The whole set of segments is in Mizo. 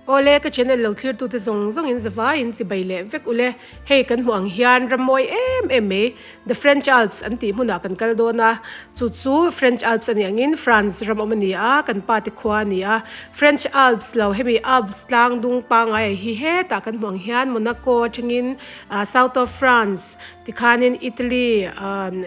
Awle, ka channel lo thlirtute zawng zawngin zavaiin chibai leh vek ule. Hei kan hmuh ang hian ram mawi em em mai The French Alps an tih hmunah kan kal dawn a, chu chu French Alps a nih angin France ram awm a ni a, kan pa te khua a ni a. French Alps lo hemi Alps tlang dung pangai hi hetah kan hmuh ang hian Monaco atangin South of France, Tikhanin Italy,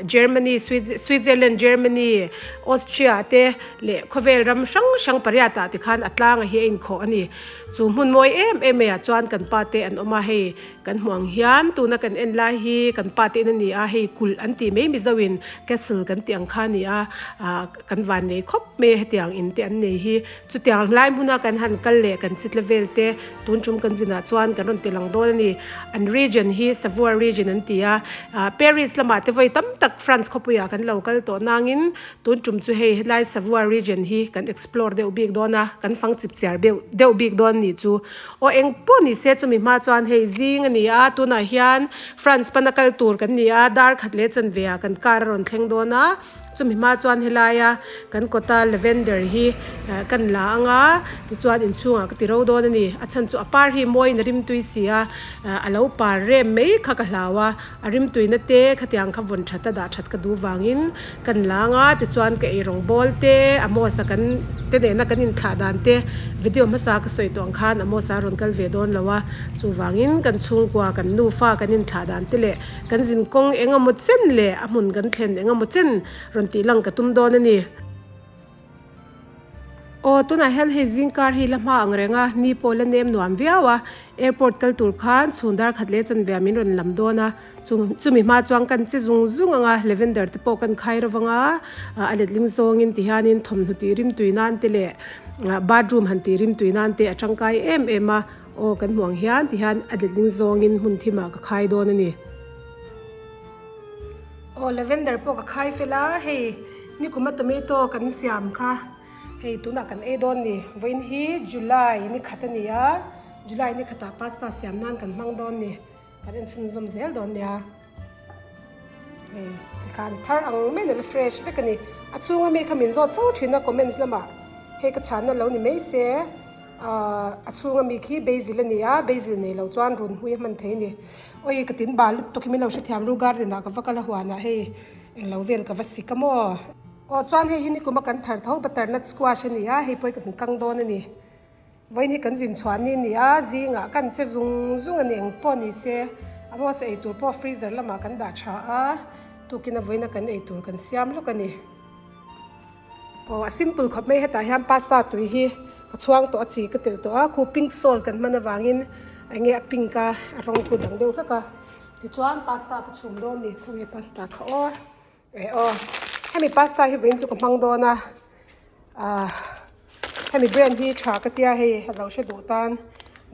Germany, Switzerland, Germany, Austria te leh khawvel ram hrang hrang pariatah tikhan a tlanga hi a inkhawh a ni. Chu hmun mawi em em maiah chuan kan pa te an awm a, hei kan hmuh ang hian tuna kan en lai hi kan pa te in a ni a, hei kulh an tih mai Mizoin castle kan tih ang kha a ni a, kan van nei khawp mai a hetiang in te an nei hi. Chutiang hlai hmuna kan han kal leh kan chitla vel te tun tum kan zinah chuan kan rawn ti lang dawn a ni. An region hi Savoie region an ti a, Paris lamah te vawi tam tak France khawpuiah kan lo kal tawh nangin tun tum chu hei helai Savoie region hi kan explore deuh bik dawn a, kan fang chip chiar deuh bik dawn nih chu. Aw eng pawh ni se chumi hma chuan hei zing a ni a, tunah hian France pana kal tur kan ni a, dar khat leh chanve ah kan car a rawn thleng dawn a. Chumi hma chuan helaia kan kawta lavender hi kan la ang a, tichuan inchhungah ka ti ro dawn a ni. A chhan chu a par hi mawiin a rimtui si a, a lo par rem mai kha ka hlau a, a rimtuina te khatiang kha vawn that a dah that ka duh vangin kan la ang a, tichuan ka eirawng bawl te, Amos a kan te nena kan inthlah dan te video hmasa ka sawi tawh ang khan Amos a rawn kal ve dawn lo a, chuvangin kan chhungkua kan nufa kan inthlah dan te leh Kan zin kawng eng emaw chen leh a hmun kan thlen eng emaw chen rawn tih lang ka tum dawn a ni. Aw, tunah hian hei zingkar hi la hma ang reng a, ni pawh la nem nuam viau a, airport kal tur khan chhun dar khat leh chanve ah min rawn lam dawn a, chumi hma chuan kan che zung zung ang a, lavender te pawh kan khai ro vang a, a letling zawngin ti hianin thawmhnaw tih rimtui nan te leh bathroom han tih rimtui nan te a tangkai em em a. Aw kan hmuh ang hian ti hian a letling zawngin hmun thimah ka khai dawn a ni. Aw lavender pawh ka khai fel a, hei nikuma tomato kan siam kha hei tunah kan ei dawn ni. Vawiin hi July ni khat a ni a, July ni khatah pasta siam nan kan hmang dawn ni. Kan inchhunzawm zel dawn nia. Hei tikhan thar ang mai nala fresh vek a ni. A chhunga mi kha min zawt fo thin a comments lamah hei ka chhanna lo ni mai se ahh a chhunga mi khi basil a ni a basil nei lo chuan run hmui a hman thei a ni. Awi ka tin bal lutuk hi min lo hrethiam ru garden ah ka va kal a huanah hei englo vel ka va sik a maw. Aw chuan hei hi nikuma kan thar tho butternut squash a ni a hei pawh hi ka kang dawn a ni. Vawiin hi kan zin chhuah ni ni a, zingah kan che zung zung a ni eng pawh ni se, Amos ei tur pawh freezer lamah kan dah tha a, tukin a vawiina kan ei tur kan siam lawk a ni. Aw a simple khawp mai hetah hian pasta tui hi ka chhuang tawh a chi ka telh tawh a, khu pink salt kan hman avangin eng nge a pink a, a rawng khu dang deuh hlek a, tichuan pasta ka chhum dawn ni, khawnge pasta kha aw. Eh aw hemi pasta hi vawiin chu ka hmang dawn a ah hemi brand hi tha ka tia hei a lo hre duh tan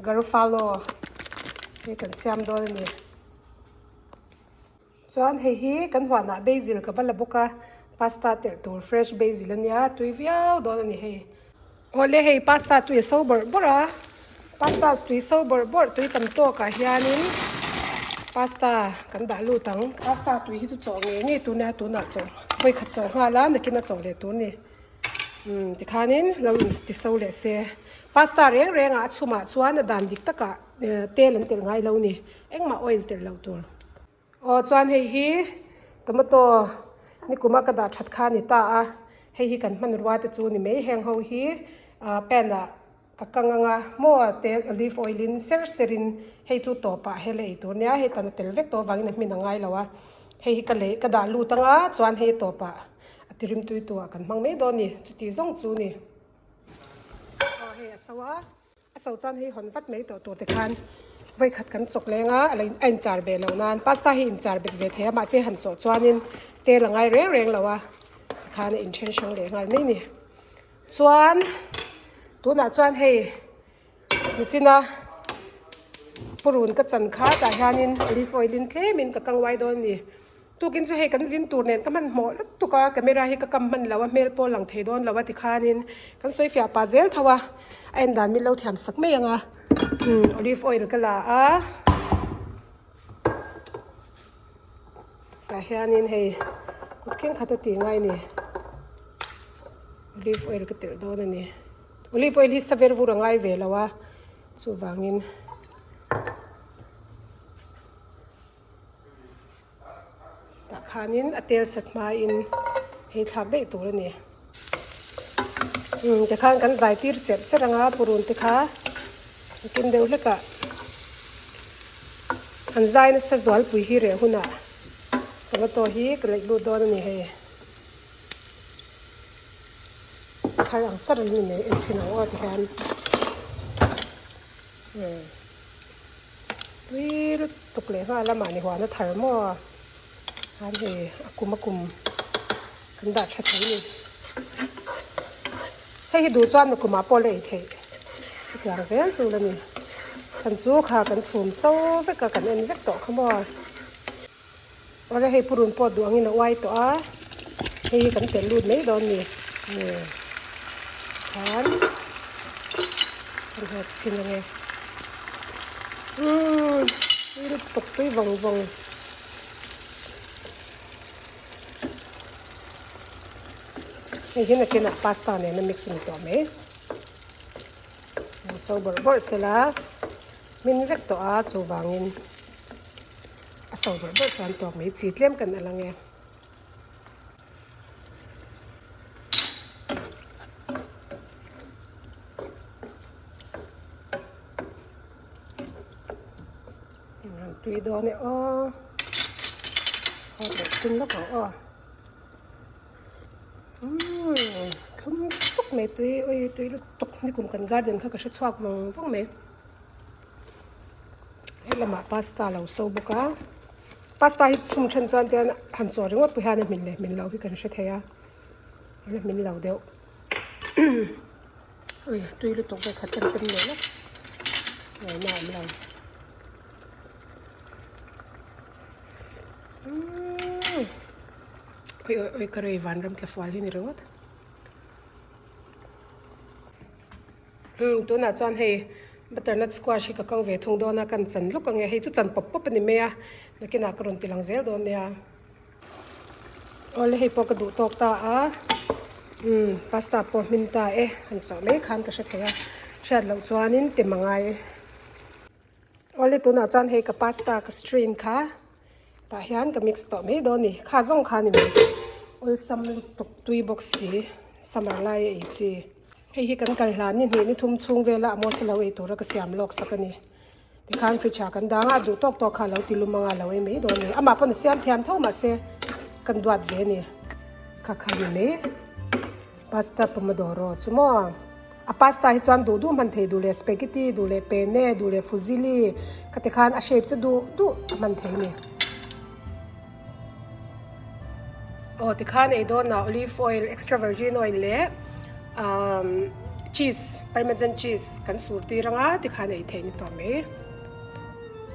garofalo hei kan siam dawn a ni chuan hei hi kan huanah basil ka va la bawk a pasta telh tur fresh basil a nia tui viau dawn a ni hei. Awle hei pasta tui a so bawrh bawrh a, pasta tui so bawrh bawrh tui tam tawkah hianin pasta kan dah lut ang. Pasta tui hi chu chawh ngei ngei tur nia tunah chawh vawi khat chawh nghal a nakin a chawh leh tur ni. Umm tikhanin lo in ti so leh se. Pasta reng rengah a chhumah chuan a dan dik takah tel an telh ngai lo ni engmah oil telh loh tur. Aw chuan hei hi tomato nikuma ka dah that kha a ni ta a, hei hi kan hmanrua te chu ni mai heng ho hi ah pan ah ka kang ang a maw te olive oil in ser ser in hei chu tawpah hel a ei tur nia hei tan a tel vek tawh avangin a hmin a ngai lo a, hei hi ka lei ka dah lut ang a chuan hei tawpah a ti rimtui tu ah kan hmang mai dawn a ni chuti zawng chu ni. Aw hei a so a. A so chuan hei hawn vat mai tawh tur te khan vawi khat kan chawk leng a, a inchar ve loh nan pasta hi inchar bet ve thei a mahse han chawh chuanin tel a ngai reng reng lo a tikhan a inthen hrang leh nghal mai a ni. Chuan tunah chuan hei nichina purun ka chan kha tah hianin olive oil in tlemin ka kang uai dawn a ni. Tukin chu hei kan zin tur nen ka hmanhmawh lutuk a, camera hi ka kam hman lo a, hmel pawh a lang thei dawn lo a tikhanin kan sawi fiah pah zel tho a, a en dan min lo thiam sak mai ang a, umm olive oil ka la a, tah hianin hei kut thleng khat a tih ngai a ni, olive oil ka telh dawn a ni, olive oil hi saver vur a ngai ve lo a. Chuvangin tah khanin a tel sat hmain hei thlak daih tur a ni. Umm tikhan kan zai tir cherh cherh ang a purun te kha a ken deuh hlek ah an zai nasa zualpui hi reh hunah tomato hi ka leih lut dawn a ni hei. Thar ang sar in nei en chhin ang aw tihian umm tui lutuk leh nghal a mahni huan a thar maw khan hei a kum a kum kan dah tha thei a ni hei hi duh chuan nakumah pawh la ei theih chutiang zel chu la ni chhan chu kha kan chhum so vek a kan en vek tawh kha maw. Awle hei purun pawh duh angin a uai tawh a, hei hi kan telh lut mai dawn ni. Umm khan kan nghak chhin ange. Umm tui lutuk tui vawng vawng. Hei hi nakinah pasta nena mix a ni tawh mai. So bawrh bawrh sela hmin vek tawh a chuvangin. A so bawrh bawrh chuan tawk mai chi tlem kan a lang e. Han tui dawn e aw. Hawt leh chhin lawk ang aw. Umm thlum suk mai tui ui tui lutuk nikum kan garden kha ka hre chhuak vang vang mai. He lamah pasta lo so bawk a pasta hi chhum then chuan te han chaw ringawt pawh hian a hmin leh hmin lo hi kan hre thei a a la hmin lo deuh ui tui lutuk vek khat em tem leh lawk ngaihna a awm lo umm ui ui ui ka rei vanram tla fual hi ni ringawt. Umm tunah chuan hei butternut squash hi ka kang ve thung dawn a kan chan luk ange hei chu chan pawp pawp a ni mai a nakinah ka rawn ti lang zel dawn nia awle hei pawh ka duh tawk ta a umm pasta pawh hmin ta e han chawh mai khan ka hre thei a hriat loh chuanin tem a ngai e. Awle tunah chuan hei ka pasta ka strain kha tah hian ka mix tawh mai dawn a ni kha zawng kha a ni mai awlsam lutuk tui bawk si summer lai a ei chi hei hi kan kal hlan ni hnih ni thum chhung vela a maw silo ei tura ka siam lawk sak a ni tikhan fridge ah kan dang a duh tawk tawk kha a lo ti lum anga a lo ei mai dawn a ni amah pawn a siam thiam tho mahse kan duat ve a ni kha kha a ni mai. Pasta pomodoro chu maw? A pasta hi chuan duh duh hman thei duh leh spaghetti duh leh penne duh leh fusilli ka ti khan a shape chu duh duh a hman thei a ni. Aw tikhan ei dawn ah olive oil extra virgin oil leh umm cheese parmesan cheese kan sur tir anga tikhan ei theih a ni tawh mai.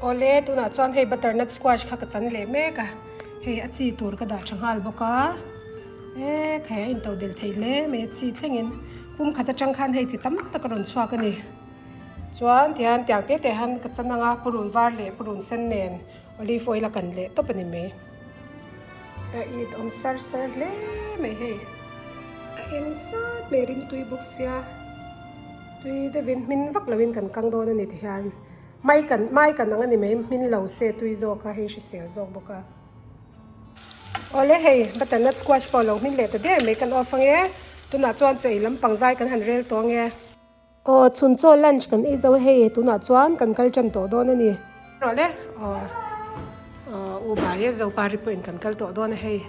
Awle tunah chuan hei butternut squash kha ka chan leh mek a hei a chi tur ka dah tha nghal bawk a. E khai a into del thei hle mai a chi thlengin pum khat atang khan hei chi tam tak a rawn chhuak a ni chuan tihian tiang te te han ka chan anga purun var leh purun sen nen olive oil a kan leh tawp a ni mai a it awm sar sar hle mai hei a eng zat mai rimtui bawk sia tui deuhin hmin vak loin kan kang dawn a ni tihian mai kan mai kan ang a ni mai hmin lo se tui zawk a hei hrisel zawk bawk a. Awle hei butternut squash pawh lo hmin leh ta der mai kan off ange tunah chuan chaw ei lampang zai kan han rel tawh ange. Aw chhun chaw lunch kan ei zo hei tunah chuan kan kal tan tawh dawn a ni. Awle aw aw u bai e zopari pawhin kan kal tawh dawn a hei.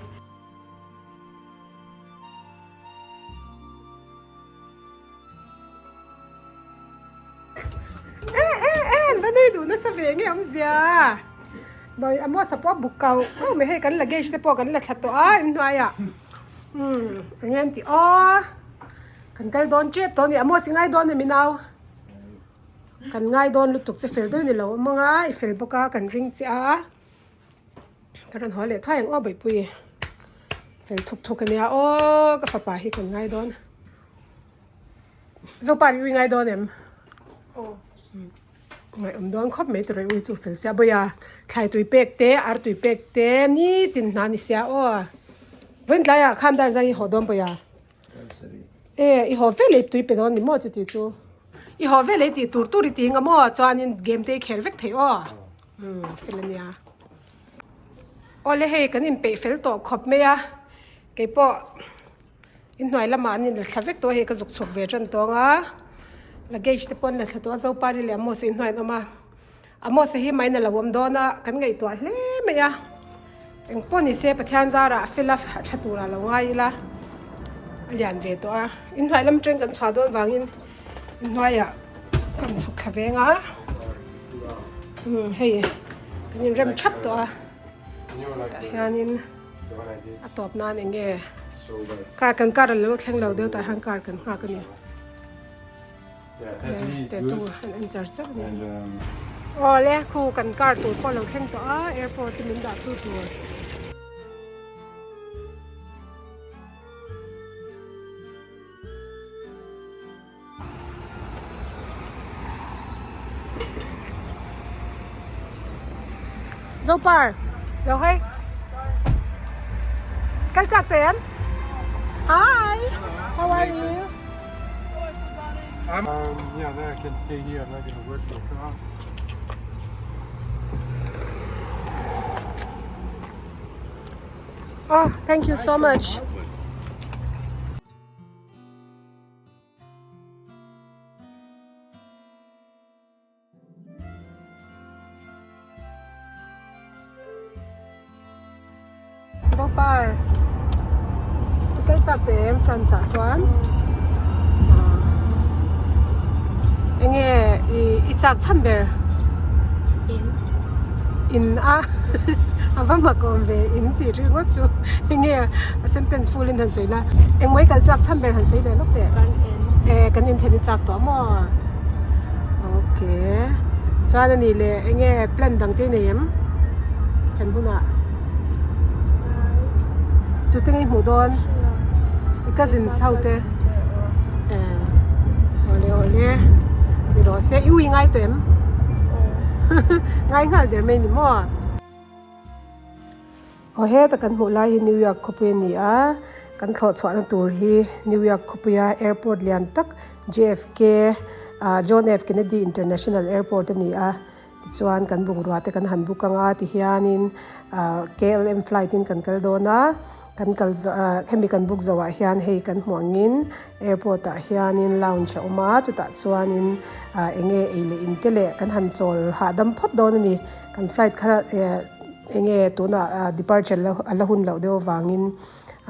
E e e an va nei duh nasa ve nge awmzia Bai a muasa pawh a buk kau kau mai hei kan luggage te pawh kan la thla tawh a inhnuaiah umm eng nge an tih aw kan kal dawn tep tawh a ni a muasa i ngai dawn em i nau kan ngai dawn lutuk che fel deuh ni lo awm ang a i fel bawk a kan ring che a ka rawn haw leh thuai ang aw bawipuii fel thuk thuk a nia aw ka fapa hi kan ngai dawn. Zopa ri ui ngai dawn em? Aw. Ngai awm dawn khawp mai tawrh ui chu fel sia bawih a. Thlai tui pek te, ar tui pek te, nitin hna ni sia aw. Vawiin tlaiah khan dar zai i haw dawn bawih a. E, i haw vel e tui pe dawn ni maw chuti chu. I haw veleh i tih tur tur i ti anga maw chuanin game te i khel vek thei aw umm fel ania. Awle hei kan inpeih fel tawh khawp mai a keipawh inhnuai lamah an inla thla vek tawh a hei ka zuk chhuk ve tan tawng a luggage te pawh an la thla tawh a Zopari leh Amos inhnuai an awm a. Amos hi main a lo awm dawn a, kan ngaihtuah hle mai a, eng pawh ni se Pathian zarah a fel a, a tha turah lo ngai ila, a lian ve tawh a, inhnuai lam atang kan chhuah dawn vangin inhnuaiah kan chhuk thla veng a, umm hei kan inrem thap tawh a, tah hianin a tawp nan eng nge car kan car a lo thleng lo deuh tah hian car kan nghak a ni. Tattoo an en char char a ni. Awle khu kan car tur pawh a lo thleng tawh a airport te min dah chu tur. Zopar lo hei kal chak tawh em? Hi how are you? Um, yeah, then I can stay here. I'm not gonna work my car. Oh, thank you so much. Zopar i kal chak teh em France ah chuan enge i chak chhan ber in a a va mak awm ve in tih ringawt chu enge a sentence full in han sawi la engmaw i kal chak chhan ber han sawi leh lawk teh kan inthen i chak tawh maw. Okay chuan a nih leh eng nge plan dang te i nei em then hunah tute nge i hmuh dawn i cousins ho te eh awle awle ni rawh se i ui ngai tawh em ngai nghal der mai ni maw. Aw heta kan hmuh lai hi New York khawpui a ni a, kan thlawh chhuahna tur hi New York khawpuia airport lian tak JFK ah John F Kennedy International Airport a ni a, tichuan kan bungrua te kan han book anga tihianin ah KLM flight in kan kal dawn a, kan kal zawh ah hemi kan book zawhah hian hei kan hmuh angin airport ah hianin lounge a awm a, chutah chuanin ah eng nge ei leh in te leh kan han chawl hahdam phawt dawn a ni, kan flight kha eh. Eng nge tunah departure la a la hun loh deuh avangin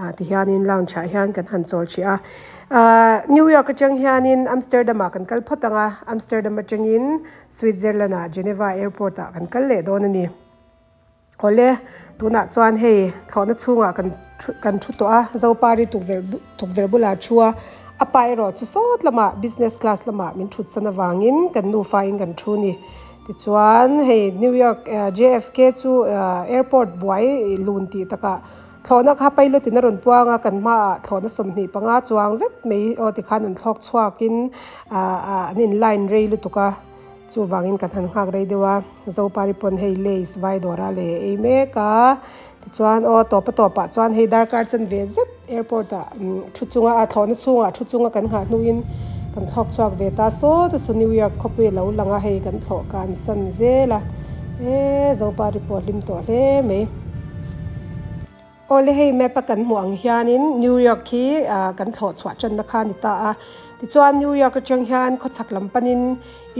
ah tihianin lounge ah hian kan han chawl hrih a. Ah New York atang hianin Amsterdam ah kan kal phawt ang a, Amsterdam atangin Switzerland ah Geneva airport ah kan kal leh dawn a ni. Awle tunah chuan hei thlawhna chhungah kan thu kan thu tawh a, Zopari tukverh tukverh bulah a thu a, a pa erawh chu sawt lamah business class lamah min thut san avangin kan nufa in kan thu a ni. Tichuan hei New York JFK chu airport buai lun tih takah thlawhna kha pilot in a rawn puang a, kan hmaah thlawhna 25 chuang zet mai aw tikhan an thlawk chhuakin an in line rei lutuk a, chuvangin kan han nghak rei deuh a, Zopari pawn hei lace vai dawra lei a ei mek a, tichuan aw tawpa tawpah chuan hei darkar chanve zet airport ah thu chunga a thlawhna chhungah thu chunga kan nghah hnuin kan thlawk chhuak ve ta sawt a saw New York khawpui a lo lang a hei kan thlawh kan san zel a eee Zopari pawh a hlim tawh hle mai. Awle hei map a kan hmuh ang hianin New York hi ah kan thlawh chhuah tanna kha a ni ta a tichuan New York atang hian khawchhak lam panin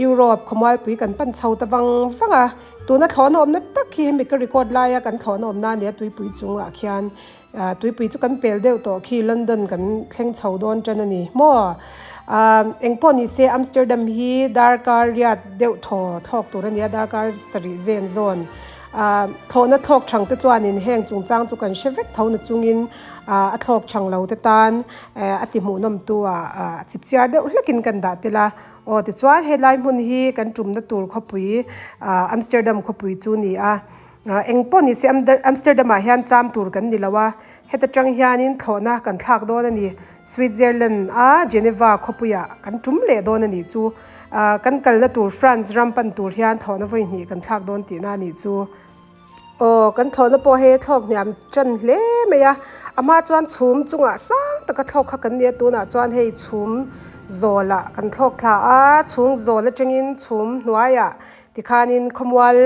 Europe khawmualpui kan pan chho ta vang vang a tuna thlawhna awmna tak hi hemi ka record laia kan thlawhna awmna a ni a tuipui chungah khian. Ah tuipui chu kan pel deuh tawh khi London kan thleng chho dawn tan a ni maw? Ah engpawh ni se Amsterdam hi darkar riat deuh thaw thlawk tur a ni a darkar sarih zen zawn. Ah thlawhna thlawk thang te chuanin heng chungchang chu kan hre vek tho na chungin ah a thlawk thang lo te tan eh a ti hmuhnawm tu ah ah chip chiar deuh hlekin kan dah tel a. Aw tichuan helai hmun hi kan tumna tur khawpui ah Amsterdam khawpui chu a ni a. Eng pawh ni se Amsterdam ah hian cham tur kan ni lo a, heta tang hianin thlawhna kan thlak dawn a ni. Switzerland a Geneva khawpuiah kan tum leh dawn a nih chu. Kan kalna tur France ram pan tur hian thlawhna vawi hnih kan thlak dawn tihna a nih chu. Aw, kan thlawhna pawh hei a thlawk hniam tan hle mai a, a hma chuan chhum chungah sang taka thlawk kha kan ni a, tunah chuan hei chhum. Zawlah kan thlawk thla a chhung zawl atangin chhum hnuaiah tikhanin khawmual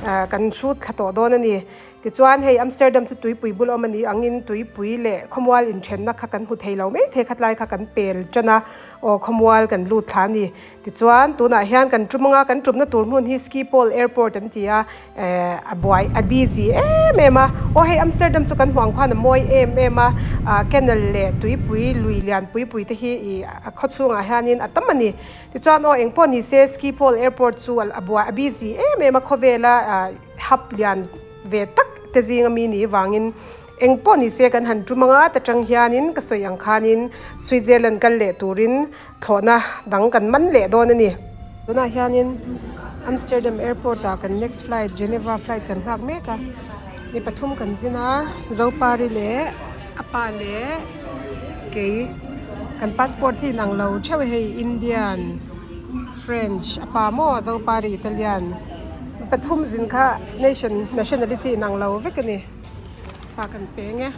ah kan hrut thla tawh dawn a ni. Tichuan hei Amsterdam chu tuipui bul awm a nih angin tuipui leh khawmual inthenna kha kan hmu thei lo mai thei khatlai kha kan pel tan a aw khawmual kan lut thla a ni. Tichuan tunah hian kan tum anga kan tumna tur hmun hi Schiphol airport an ti a eh a buai a busy em em a aw hei Amsterdam chu kan hmuh ang khuan a mawi em em a ah canal leh tuipui lui lian pui pui te hi ih a khaw chhungah hianin a tam a ni. Tichuan aw engpawh ni se Schiphol airport chu a buai a busy em em a khawvela ah hub lian ve tak te zinga mi nih vangin eng pawh ni se kan han tum anga ta tang hianin ka sawi ang khanin Switzerland kal leh turin thlawhna dang kan man leh dawn a ni. Tunah hianin Amsterdam airport ah kan next flight Geneva flight kan nghak mek a, mi pathum kan zin a, Zopari leh a pa leh kei kan passport hi inang lo theuh hei Indian, French a pa maw Zopari Italian. Pathum zin kha nation nationality inang lo vek a ni pa kan peng e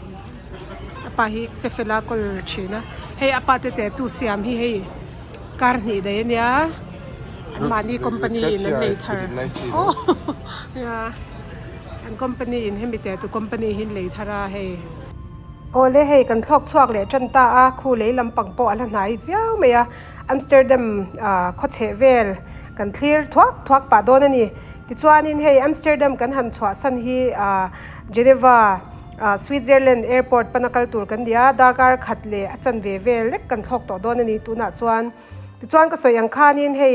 a pa hi che fela kawl thin a hei a pa te tattoo siam hi hei kar hnih daih a nia an mahni company in an lei thar aw nia an company in hemi tattoo company hi an lei thar a hei. Awle hei kan thlawk chhuak leh tan ta a khu lei lampang pawh a la hnai viau mai a. Amsterdam khaw chheh vel kan thlir thuak thuak pah dawn a ni. Tichuanin hei Amsterdam kan han chhuahsan hi Geneva Switzerland airport pana kal tur kan ni a, darkar khat leh a chanve vel lek kan thlawk tawh dawn a ni tunah chuan. Tichuan ka sawi ang khanin hei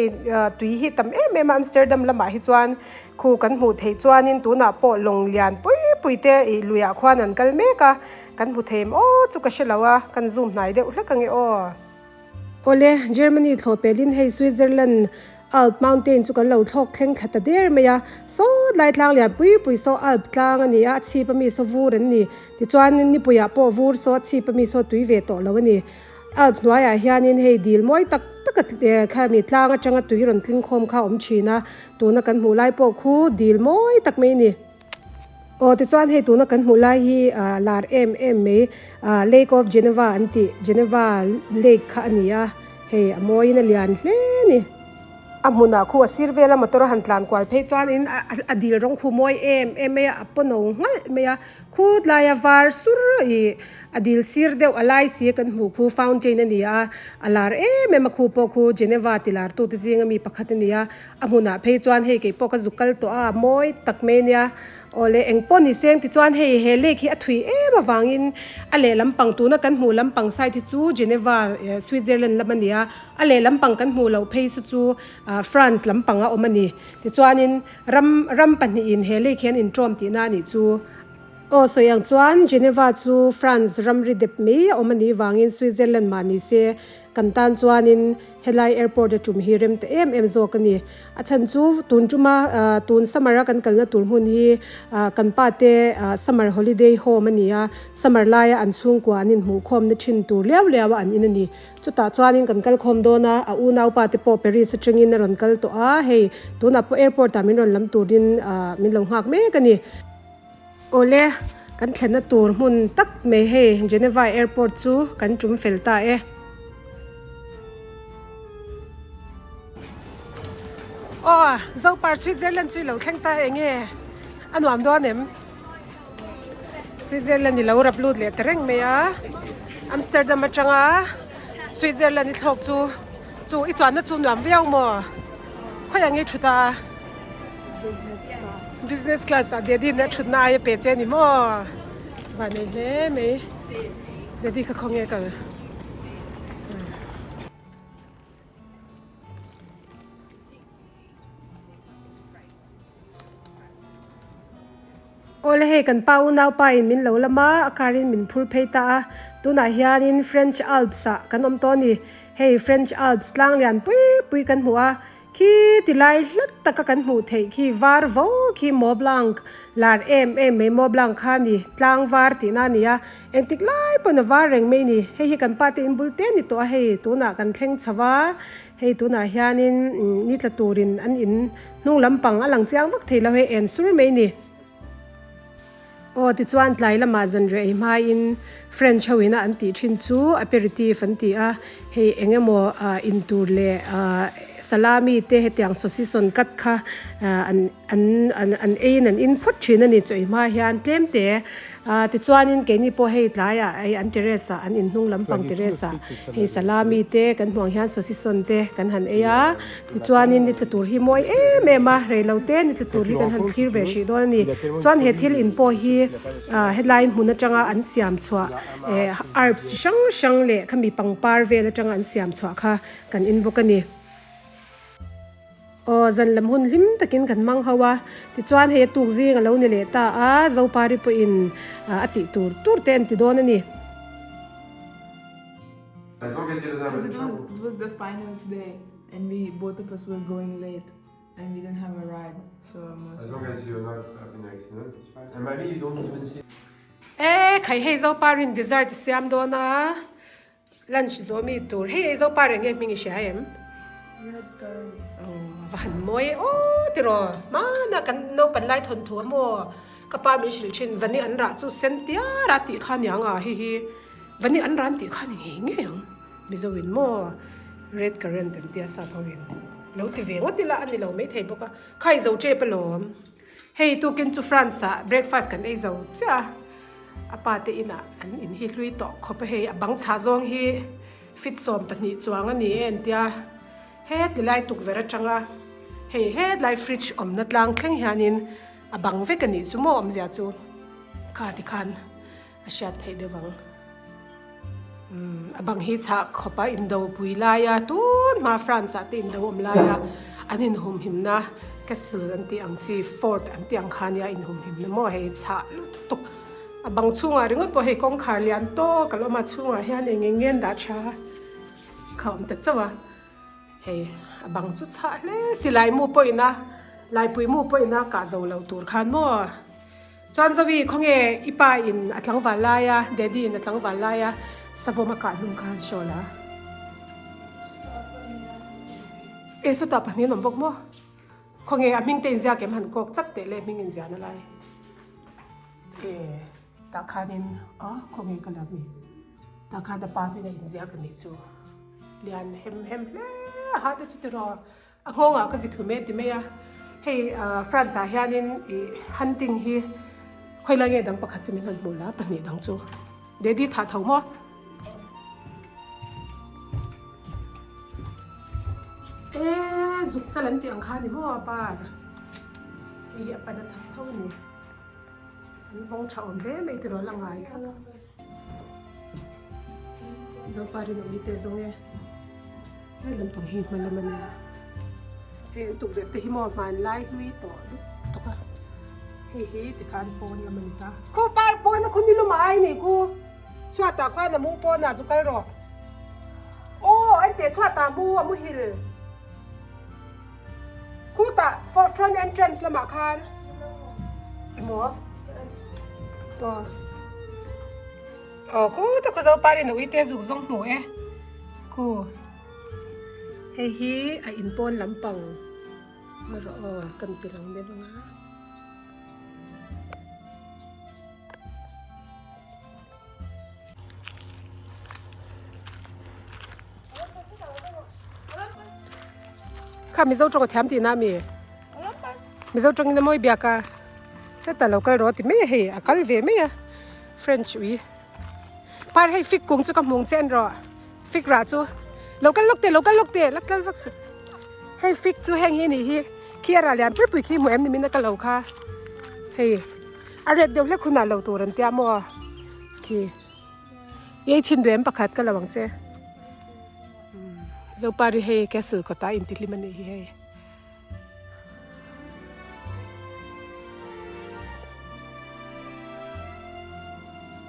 tui hi tam em em a Amsterdam lamah hi chuan khu kan hmuh theih chuanin tunah pawh lawng lian pui pui te ih luiah khuan an kal mek a, kan hmu thei em aw chu ka hre lo a, kan zoom hnai deuh hlek ange aw. Awle, Germany thlawh pelin hei Switzerland Alp mountain chu kan lo thlawk thleng thla ta der mai a, sawt lai tlang lian pui pui saw Alp tlang a ni a, a chhip ami saw vur an ni. Tichuan nipuiah pawh vur saw a chhip ami saw tui ve tawh lo a ni. Alp hnuaiah hianin hei dil mawi tak tak a khami tlang atanga tui rawn tling khawm kha a awm thin a, tuna kan hmuh lai pawh khu dil mawi tak mai a ni. Aw tichuan hei tuna kan hmuh lai hi ah lar em em mai ah lake of Geneva an tih Geneva lake kha a ni a hei a mawiin a lian hle a ni. A hmunah khu a sir vela motor a han tlan kual phei chuanin a a dil rawng khu mawi em em mai a a paw no nghalh mai a khut laia var sur ih a dil sir deuh a lai si kan hmuh khu fountain a ni a a lar em em a khu pawh khu Geneva ti lar tute zinga mi pakhat a ni a. A hmunah phei chuan hei kei pawh ka zuk kal tawh a, mawi tak mai ania. Aw le eng pawh ni seng tichuan hei he lake hi a thui em avangin a leh lampang tuna kan hmuh lampang side hi chu Geneva Switzerland lam a ni a, a leh lampang kan hmuh loh phei saw chu France lampang a awm a ni. Tichuanin ram ram pahnihin he lake hi an intawm tihna a nih chu. Aw sawi ang chuan Geneva chu France ramri dep mai a awm a nih vangin Switzerland mah ni se Kan tan chuanin helai airport a tum hi rem ta em em zawk a ni. A chhan chu tun tuma tun summer a kan kalna tur hmun hi kan pa te summer holiday home a ni a, summer laia an chhungkua an inhmuhkhawmna thin tur liau liau a an in a ni. Chutah chuanin kan kal khawm dawn a, a unaupa te pawh Paris atangin a rawn kal tawh a, hei tunah pawh airport ah min rawn lam turin min lo nghak mek a ni. Awle, kan thlenna tur hmun tak mai hei Geneva airport chu kan tum fel ta e. Aw, Zopar Switzerland chu i lo thleng ta eng nge? A nuam dawn em? Switzerland i lo rap lut leh ta reng mai a. Amsterdam atanga Switzerland i thlawk chu chu i chuanna chu nuam viau maw? Khawiah nge i thut a? Business class ah daddy na thutna aia pe che ni maw van nei hle mai daddy kha khawnge kal Awle hei kan pa unau pa in min lo lam a a car in min phur phei ta a tunah hianin French Alps ah kan awm tawh a ni hei French Alps tlang lian pui pui kan hmu a. Khi ti lai hlat taka kan hmuh theih khi var vo khi Mont Blanc lar em em mai Mont Blanc kha a ni tlang var tihna a ni a engtik lai pawn a var reng mai a ni hei hi kan pa te in bul te a ni tawh a hei tunah kan thleng chho a hei tunah hianin ni tla turin an in hnung lampang a lang chiang vak thei lo hei en sur mai a ni. Aw tichuan tlai lamah zanriah ei hmain French ho ina an tih thin chu aperitif an ti a, hei eng emaw in tur leh salami te hetiang saucisson cut kha an an an eiin an in phawt thin a ni chaw ei hma hian tlem te. Tichuanin keini pawh hei tlaiah hei an terrace ah an inhnung lampang terrace ah hei salami te kan hmuh ang hian saucisson te kan han ei a, tichuanin ni tla tur hi mawi em em a, reilo te ni tla tur hi kan han thlir ve hrih dawn a ni. Chuan he thil in pawh hi helai hmun atanga an siam chhuah eh herbs chi hrang hrang leh khami pangpar vel atanga an siam chhuah kha kan in bawk a ni. Aw, zan lam hun hlim takin kan hmang ho a, tichuan hei a tuk zing a lo ni leh ta a, Zopari pawhin a tih tur tur te an ti dawn a ni. Because it was it was the finals day and we both of us were going late and we didn't have a ride so As long as you're not having an accident it's fine and maybe you don't even see. E khai hei Zoparin dessert a siam dawn a. Lunch zawh mi tur hei ei zo pa reng nge hming i hria em? Red currant. Aw va han mawi e aw tiraw hmana kan naupan lai thawn thu a maw ka pa min hrilh thin vani an rah chu sen tiar a tih kha aniang a hei hi vani an rah an tih kha ni ngei ngei ang mizo in maw red currant an tia sap ho in lo ti ve ngawt ila a ni lo maithei bawk a kha i zo tep alawm. Hei tukin chu France ah breakfast kan ei zo chiah a, a pa te inah an in hi hlui tawh khawp a hei a bang chhah zawng hi fit 12 chuang a ni e an tia heti lai tukverh atanga hei hetlai fridge awmna tlang thleng hianin a bang vek a nih chu maw awmzia chu kha tikhan a hriat theih deuh ang. Umm a bang hi chhah khawp a indo pui lai a tun hma France ah te indo awm lai a an inhumhimna castle an tih ang chi fort an tih ang kha nia inhumhimna maw hei chhah lutuk a bang chhungah ringawt pawh hei kawngkhar lian tawk a la awm a chhungah hian eng eng nge an dah tha kha a awm ta chauh a hei a bang chu chhah hle silai mu pawhin a laipui mu pawhin a kah zo lo tur khan maw. Chuan Zoe, khawnge i pa in a tlangval lai a, Daddy in a tlangval lai a, savawm a kah hlum khan show la. E sawtah pahnih an awm bawk maw? Khawnge a hming te inziak em han kawk chat teh le hming inziahna lai. E tah khanin a khawnge ka la mi. Tah khan a pa hming a inziak a nih chu. Lian hem hem hle a ha te chu tiraw. A nghawngah ka vit hlum e ti mai a, hei France ah hianin ih hunting hi khawilai nge dang pakhat chu min han hmuh la pahnih dang chu daddy thah tho maw? E zuk chal an tih ang kha ni maw par hei hi a pan a that tho a ni an vawng tha awm hle mai tiraw la ngai thlap a Zopa rinawmi te zawng e. He lampang hi hma lam a nia. Hei an tukverh te hi maw hmanlai hlui tawh lutuk a. Hei hi tikhan pawn lam a ni ta. Khu par pawn a khu ni lum a ai ni khu. Chhuatah khuan a mu pawnah chu kal rawh. Aw an teh chhuatah mu a muhil. Khutah front entrance lamah khan. Emaw. Aw. Aw khu ta khu zo parin a uite zuk zawng hmu e khu hei hi a in pawn lampang erawh aw kan ti lang deuh ang a. Kha Mizo tawng a thiam tihna a mi? Mizo tawngin a mawi biak a heta lo kal rawh a ti mai a hei a kal ve mai a. French ui par hei fig kung chu ka hmung che an rawh fig rah chu lo kal lawk teh lo kal lawk teh la kal vak suh hei fig chu heng hi anih hi khi a rah lian pui pui khi hmu em ni min a ka lo kha hei a ret deuh hlek hunah lo tur an tia maw khi i ei chhin duh em pakhat ka lo ang che Zopari hei castle kawtah intihlim anih hi hei.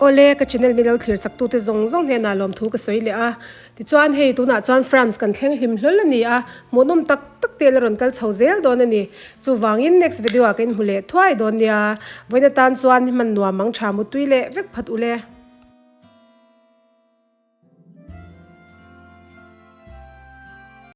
Awle, ka channel milo thlir chak tute zawng zawng hnenah lawmthu ka sawi leh a. Tichuan hei tunah chuan France kan thleng hlim hlawl a ni a, hmuhnawm tak tak te la rawn kal chho zel dawn a ni. Chuvangin next video ah ka inhmu leh thuai dawn nia. Vawiin atan chuan hman nuam ang tha mutui leh vek phat ule.